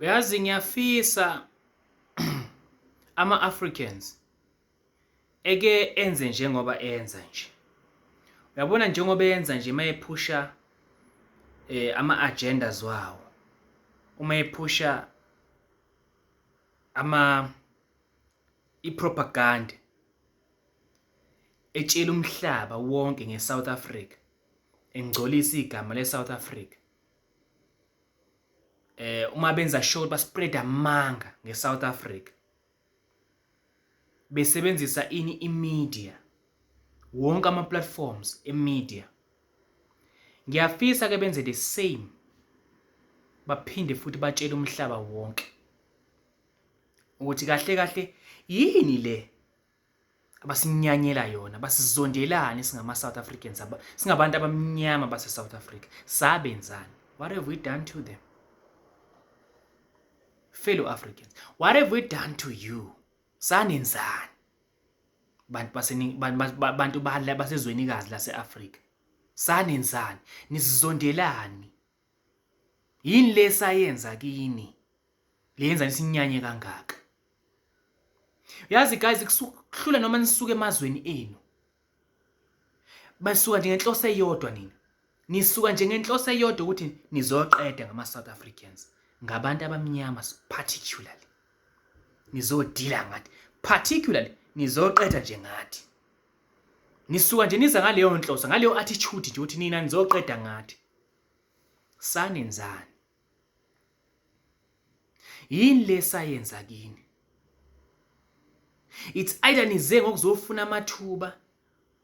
Uyazi ngiyafisa ama-Africans eke enze njengoba enza nje. Uyabona njengoba enza nje uma ephusha ama-agendas wawo, uma ephusha ama i-propaganda etshela umhlaba wonke nge-South Africa, engcolisa igama le-South Africa. Uma benza sure ba-spread amanga nge-South Africa besebenzisa ini i-media, wonke ama-platforms e-media. Ngiyafisa ke benze the same, baphinde futhi batshele umhlaba wonke ukuthi kahle kahle yini le abasinyanyela yona, basizondelani singama-South Africans, singabantu abamnyama base-South Africa, sabenzani? What have we done to them? Fellow Africans, what have we done to you? Sanenzani? Bantu bantu basezwenikazi lase-Afrika. Sanenzani? Nisizondelani? Yini le sayenza kini? Leyenza nisinyanye kangaka? Yazi guys, kuhlula noma nisuke emazweni enu. Basuka nje ngenhloso eyodwa nina. Nisuka nje ngenhloso eyodwa ukuthi nizoqeda ngama South Africans, ngabantu abamnyama particularly. Nizodila ngathi, particularly nizoqeda nje ngathi. Nisuka nje niza ngaleyo nhloso, ngaleyo attitude nje ukuthi nina nizoqeda ngathi. Sanenzani? Yini le sayenza kini? It's either nize ngokuzofuna amathuba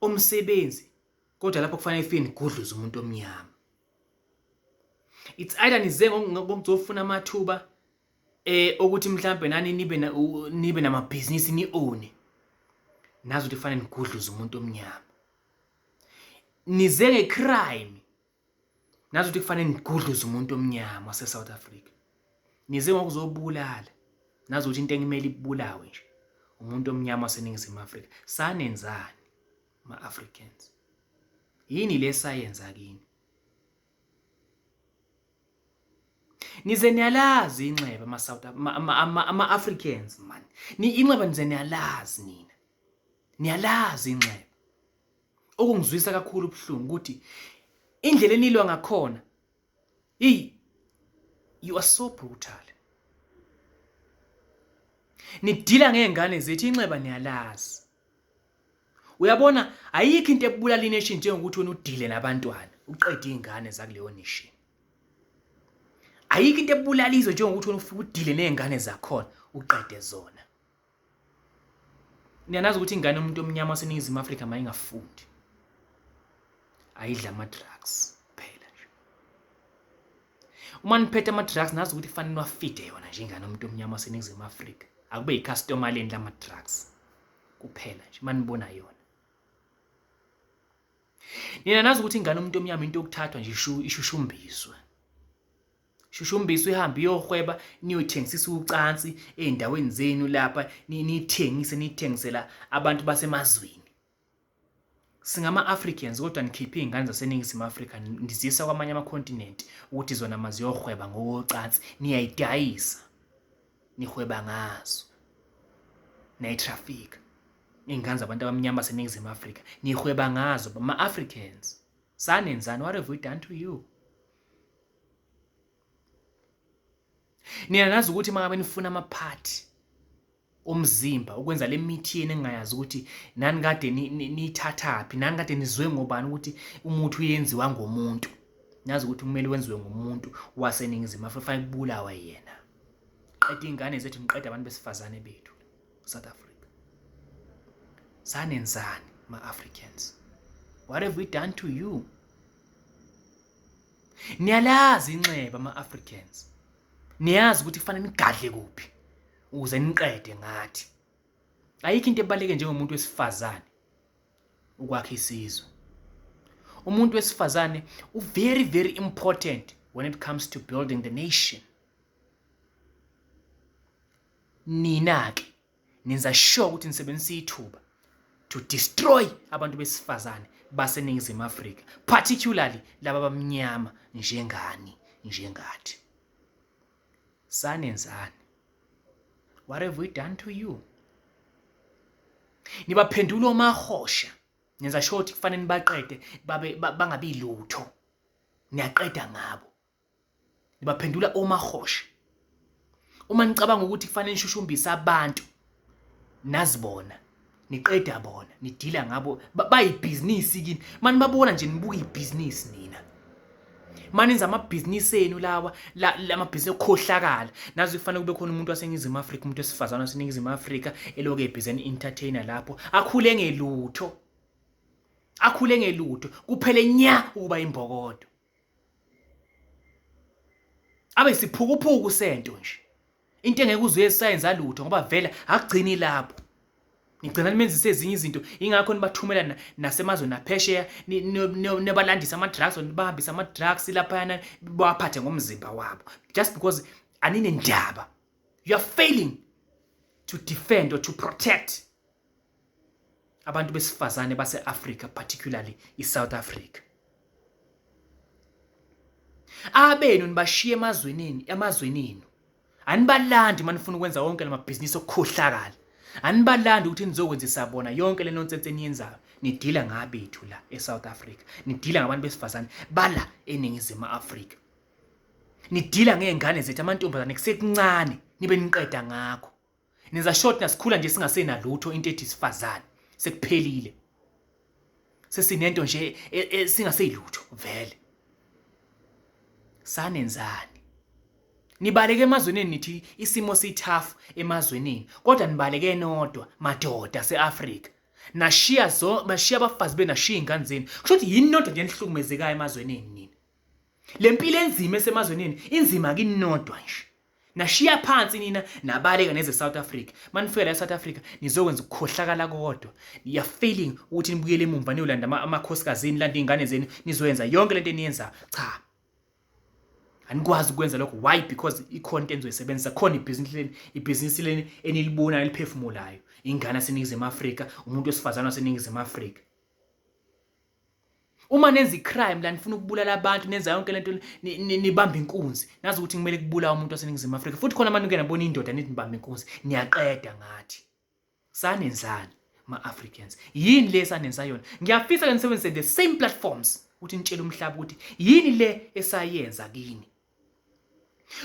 omsebenzi, kodwa lapho kufanele ifike nigudluze umuntu omnyama. It's either nize ngokuzofuna amathuba okuthi mhlambe nani nibe namabhizinisi ni-own, nazi ukuthi kufanele nigudluze umuntu omnyama. Nize nge-crime, nazi ukuthi kufanele nigudluze umuntu omnyama wase-South Africa. Nize ngokuzobulala, nazi ukuthi into engimele ibulawe nje umuntu omnyama waseNingizimu Afrika. Sanenzani ma-Africans? Yini le sayenza kini? Nize niyalazi inxeba ama-South ama-Africans man. Ni inxeba nize niyalazi nina. Niyalazi inxeba. Okungizwisa kakhulu ubuhlungu ukuthi indlela enilwa ngakhona, hey, you are so brutal. Nidila ngezingane zethu, inxeba niyalazi. Uyabona, ayikho into ebulala ination njengokuthi wena udile nabantwana, uqede izingane zakuleyo nation. Ayikho into ebulala izwe njengokuthi wena ufike udile nezingane zakhona, uqede zona. Niyanazi ukuthi ingane yomuntu omnyama waseNingizimu Afrika mayingafundi, ayidla ama-drugs kuphela nje. Uma niphethe ama-drugs, nazi ukuthi kufanele niwafide yona nje ingane yomuntu omnyama waseNingizimu Afrika. Akube yi-customer leni lama-drugs kuphela nje uma nibona yona. Nina nazi ukuthi ingane yomuntu omnyama into yokuthathwa nje ishushumbiswe. Shushumbiswe ihambe iyohweba, niyoyithengisisa ucansi ey'ndaweni zenu lapha, niyithengise, niyithengisela abantu basemazweni. Singama-Africans kodwa nikhiphe iy'ngane zaseNingizimu Afrika nizisa kwamanye amakhontinenti ukuthi zona maziyohweba ngokocansi, niyayidayisa, nihweba ngazo, niyayitrafika iy'ngane zabantu abamnyama baseNingizimu Afrika, nihweba ngazo ma-Africans. Sanenzani? What have we done to you? Nina nazi ukuthi uma ngabe nifuna amaphathi omzimba ukwenza le mithi yenu engingayazi ukuthi nani kade niyithathaphi, nani kade nizwe ngobani ukuthi umuthi uyenziwa ngomuntu. Nazi ukuthi kumele wenziwe ngumuntu waseNingizimu Afrika, fanele kubulawe yena. Qeda iy'ngane zethu, niqeda abantu besifazane bethu South Africa. Sanenzani ma-Africans? What have we done to you? Niyalazi inxeba ama-Africans. Niyazi ukuthi kufanele nigadle kuphi ukuze niqede ngathi. Ayikho into ebaluleke njengomuntu wesifazane ukwakha isizwe. Umuntu wesifazane u very very important when it comes to building the nation. Nina ke nenza sure ukuthi nisebenzisa ithuba to destroy abantu besifazane baseNingizimu Afrika, particularly laba abamnyama njengani, njengathi. Sanenzani? What have we done to you? Nibaphendula omahosha. Nenza sure ukuthi kufanele nibaqede babe bangabi lutho. Niyaqeda ngabo. Nibaphendula omahosha. Uma nicabanga ukuthi kufanele nishushumbise abantu nazibona niqeda bona nidila ngabo bayibhizinisi kini mani babona nje nibuka ibhizinisi nina maninzi amabhizinisi enu lawa lamabhizinisi okukhohlakala nazo kufanele kube khona umuntu waseNingizimu Afrika umuntu wesifazane waseNingizimu Afrika elokhu ebhizi entertainer lapho akhule ngelutho akhule ngelutho kuphele nya ukuba imbokodo abe isiphukuphuku sento nje into engeke uze uyesayenza lutho ngoba vele akugcini lapho nigcina nimenzise ezinye izinto ingakho nibathumela nasemazweni aphesheya nibalandisa ama-drugs or nibahambise ama-drugs laphayana bawaphathe ngomzimba wabo just because aninendaba. You are failing to defend or to protect abantu besifazane base-Afrika, particularly i-South Africa. Abenu nibashiye emazweni emazweni enu. Anibalandi uma nifuna ukwenza wonke lamabhizinisi okukhohlakala. Anibalandi ukuthi nizokwenzisa bona yonke le nonsense eniyenzayo. Nidila ngabethu la eSouth Africa. Nidila ngabantu besifazane bala eNingizimu Afrika. Nidila ngezingane zethu amantombazane kusekuncane nibe niqeda ngakho. Nenza short nasikhula nje singasenalutho into ethi sifazane sekuphelile. Sesinento nje e, e, singaseyilutho vele. Sanenzani? Nibaleke emazweni nithi isimo sithafu emazweni kodwa nibaleke nodwa madoda seAfrika. Nashiya zo bashiya abafazi benashiya ingane zenu. Kusho ukuthi yini nodwa nje enihlukumezekayo emazweni nina. Lempilo enzima esemazweni enu inzima kinodwa nje. Nashiya phansi nina nabaleka neze South Africa. Manifika la eSouth Africa nizokwenza ukukhohlakala kodwa. You are failing ukuthi nibuyele emumva niyolanda amakhosikazi enu, landa izingane zenu nizoyenza yonke lento eniyenzayo. Cha. Anikwazi ukwenza lokho. Why? Because ikhona into enizoyisebenzisa, khona ibhizinisi leni, ibhizinisi leni enilibona eliphefumulayo. Ingane yaseNingizimu Afrika, umuntu wesifazane waseNingizimu Afrika. Uma nenza i-crime la nifuna ukubulala abantu nenza yonke lento nibamba inkunzi nazi ukuthi kumele kubulawa umuntu waseNingizimu Afrika futhi khona manje nabona indoda nithi nibamba inkunzi niyaqeda ngathi sanenzani ma-Africans yini le sanenza yona ngiyafisa ke nisebenzise the same platforms ukuthi nitshele umhlaba ukuthi yini le esayenza kini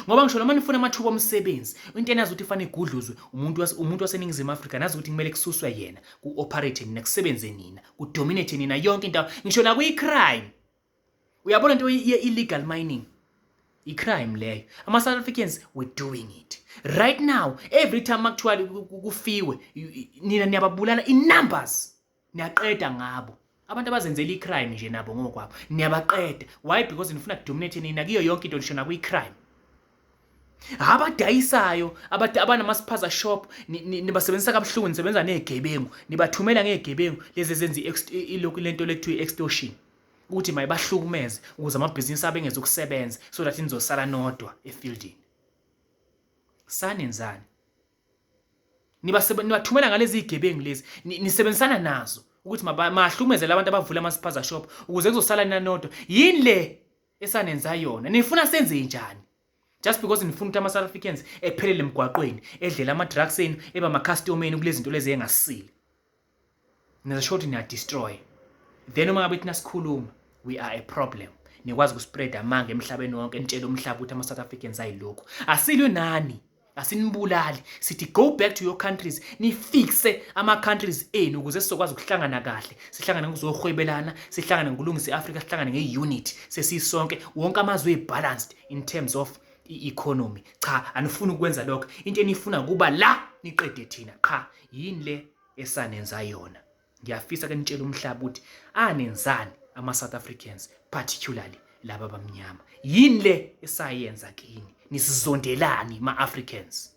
ngoba ngisho noma nifuna amathuba omsebenzi into enazi ukuthi ifanele igudluzwe umuntu umuntu waseNingizimu Afrika nazi ukuthi kumele kususwe yena ku-operate nina kusebenze nina kudominate nina yonke indawo ngisho nakwi-crime uyabona into ye-illegal mining i-crime leyo ama-South Africans were doing it right now every time makuthiwa kufiwe nina niyababulala in numbers niyaqeda ngabo abantu abazenzela i-crime nje nabo ngokwabo niyabaqeda why because nifuna kudominate nina kuyo yonke into ngisho nakwi-crime abadayisayo abanamasiphaza shop nibasebenzisa kabuhlungu nisebenza nezigebengu nibathumela ngezigebengu lezi ezenza ilokhu lento lekuthiwa i-extortion ukuthi mayibahlukumeze ukuze amabhizinisi abe engezukusebenza so that nizosala nodwa efieldini sanenzani Nibathumela ngalezi zigebengu lezi nisebenzisana nazo ukuthi mahlukumeze labantu abavula ama-spaza shop ukuze kuzosala nina nodwa. Yini le esanenza yona? Nifuna senze njani? Just because nifuna ukuthi ama-South Africans ephelele emgwaqweni edlela ama-drugs enu eba ama-customer enu kulezi zinto lezi engasile. Nenza sure ukuthi niya-destroy. Then uma ngabe thina sikhuluma we are a problem. Nikwazi ukuspread amanga emhlabeni wonke nitshele umhlaba ukuthi ama-South Africans ayilokhu. Asilwi nani. Asinibulali. Sithi go back to your countries nifixe ama-countries enu ukuze sizokwazi ukuhlangana kahle. Sihlangane ngokuzohwebelana, sihlangane ngokulungisa i-Afrika, sihlangane nge-unit sesisonke. Wonke amazwe balanced in terms of i-economy. Cha, anifuni ukwenza lokho. Into enifuna kuba la niqede thina. Qha, yini le esanenza yona? Ngiyafisa ke nitshele umhlaba ukuthi anenzani ama-South Africans particularly laba abamnyama. Yini le esayenza kini? Nisizondelani ma-Africans?